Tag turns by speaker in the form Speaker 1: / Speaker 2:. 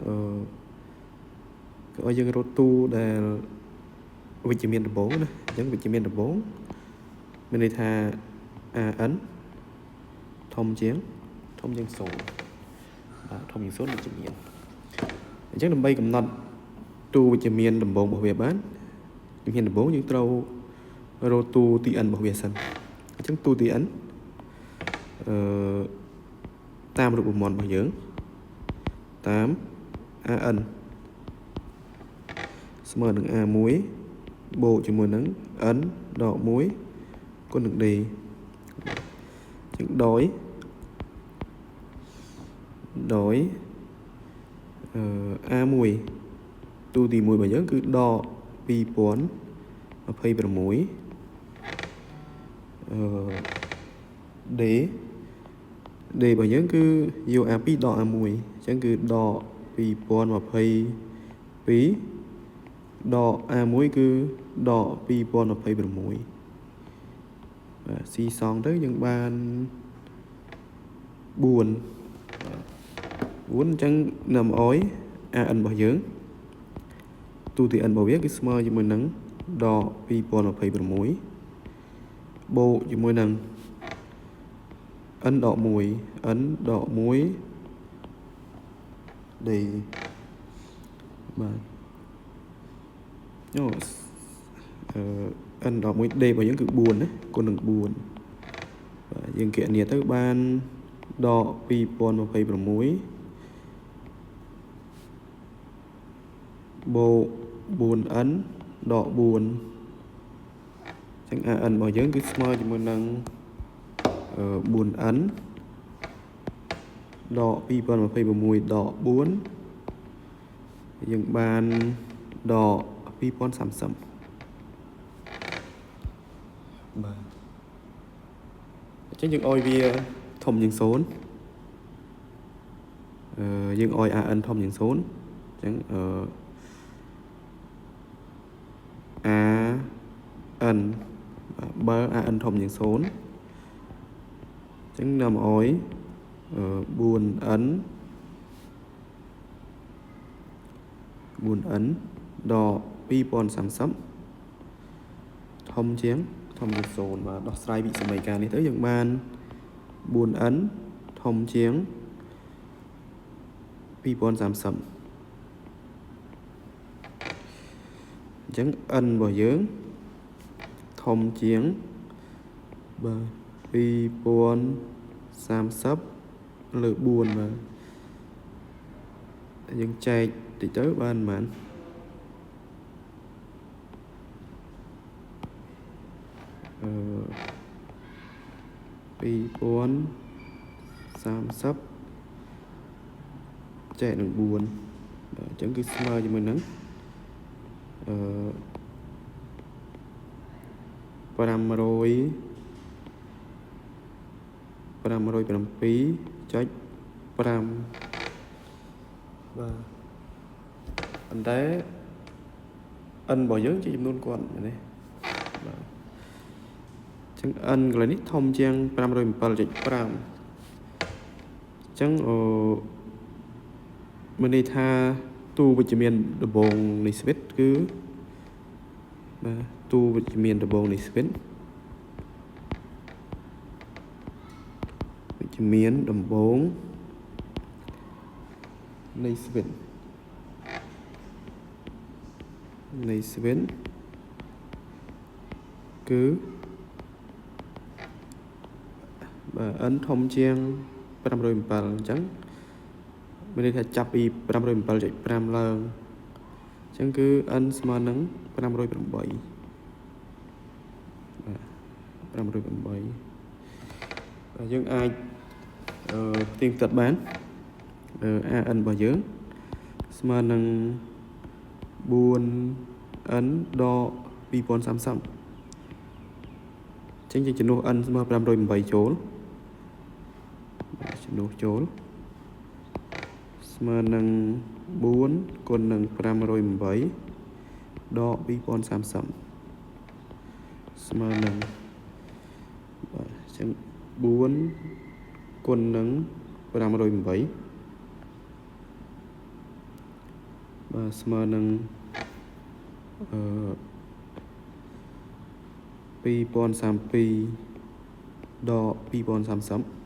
Speaker 1: អឺគេឲ្យយើងរកតួដែលវិជ្ជមានដំបូងណាអញ្ចឹងវិជ្ជមានដំបូងមានន័យថា AN ធំជាងធំជាង0បាទធំជាង0វិជ្ជមានអញ្ចឹងដើម្បីកំណត់តួវិជ្ជមានដំបូងរបស់វាបានជំហានដំបូងយើងត្រូវរកតួទី n របស់វាសិនអញ្ចឹងតួទី n អឺតាមរូបមន្តរបស់យើងតាម AN ស្មើនឹង A1 បូកជាមួយនឹង n ដក1គុណនឹង d ចឹងដោយអឺ A1 តួទី1របស់យើងគឺដក2026អឺ d d របស់យើងគឺយក A2 ដក A1 អញ្ចឹងគឺដក2022ដក A1 គឺដក2026បាទស៊ីសងទៅយើងបាន4 4អញ្ចឹងនាំឲ្យ AN របស់យើងទូទី N របស់វាគឺស្មើជាមួយនឹងដក2026បូកជាមួយនឹង n ដក1 n ដក1 d បាទអូអឺ n ដក1 d របស់យើងគឺ4ណាគុណនឹង4បាទយើងគណនាទៅបានដក2026បូក 4n ដក4អញ្ចឹង an របស់យើងគឺស្មើជាមួយនឹង 4n ដក2026ដក4យើងបានដក2030បាទអញ្ចឹងយើងឲ្យវាធំជាង0អឺយើងឲ្យ an ធំជាង0អញ្ចឹងអឺ a n បើ an ធំជាង0អញ្ចឹងនាំឲ្យ 4n 4n ដក2030ធំជាងធំជាង0បាទដោះស្រាយវិសម័យការនេះទៅយើងបាន 4n ធំជាង2030អញ្ចឹង n របស់យើងធំជាងបាទ2030លើ4បាទយើងចែកតិចទៅបានប៉ុន្មានអឺ2030ចែកនឹង4បាទអញ្ចឹងគឺស្មើជាមួយនឹងអឺ500 507.5បាទប៉ុន្តែ n របស់យើងជាចំនួនគាត់មែនទេបាទអញ្ចឹង n កន្លែងនេះធំជាង507.5អញ្ចឹងអឺមានន័យថាតួវិជ្ជមានដំបូងនៃស្វិតគឺបាទតួវិជ្ជមានដំបូងនៃស្វិតវិជ្ជមានដំបូងនៃស្វិតនៃស្វិតគឺបាទ n ធំជាង507អញ្ចឹងមានន័យថាចាប់ពី507.5ឡើងអញ្ចឹងគឺ n ស្មើនឹង508បាទ508បាទយើងអាចអឺផ្ទៀងផ្ទាត់បាន AN របស់យើងស្មើនឹង 4n ដក2030អញ្ចឹងយើងជំនួស n ស្មើ508ចូលជំនួសចូលស្មើនឹង4គុណនឹង508ដក2030ស្មើនឹងបាទអញ្ចឹង4គុណនឹង508 បាទស្មើនឹងអឺ2032ដក2030។